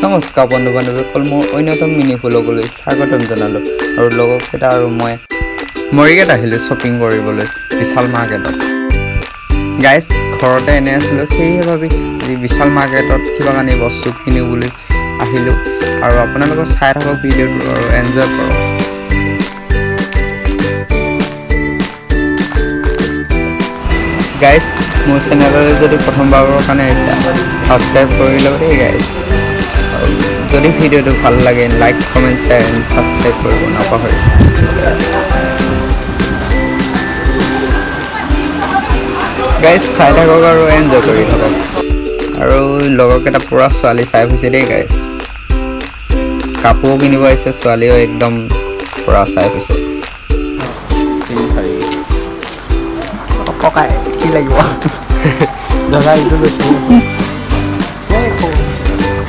নমস্কাৰ বন্ধু বান্ধৱীসকল, মোৰ অন্যতম মিনি ভ্লগলৈ স্বাগতম জনালোঁ। আৰু লগৰকেইটা আৰু মই মৰিগাঁৱত আহিলোঁ শ্বপিং কৰিবলৈ বিশাল মাৰ্কেটত। গাইজ, ঘৰতে এনে আছিলোঁ, সেয়েহে ভাবি আজি বিশাল মাৰ্কেটত কিবা কানি বস্তু কিনো বুলি আহিলোঁ। আৰু আপোনালোকে চাই থাকক ভিডিঅ'টো আৰু এনজয় কৰক। গাইজ, মোৰ চেনেললৈ যদি প্ৰথমবাৰৰ কাৰণে আহিছে, ছাবস্ক্ৰাইব কৰি ল'ব দেই গাইজ। আৰু যদি ভিডিঅ'টো ভাল লাগে, like, comment, share and subscribe কৰিব নাপাহৰিব। গাইজ, চাই থাকক আৰু এনজয় কৰি থাকক। আৰু লগৰকেইটা পূৰা ছোৱালী চাই ফুৰিছে দেই গাইজ। কাপোৰো কিনিব আহিছে, ছোৱালীও একদম পূৰা চাই ফুৰিছে। তিনি চাৰি। ককাই কি লাগিব? দাদা, এইটো লৈছোঁ।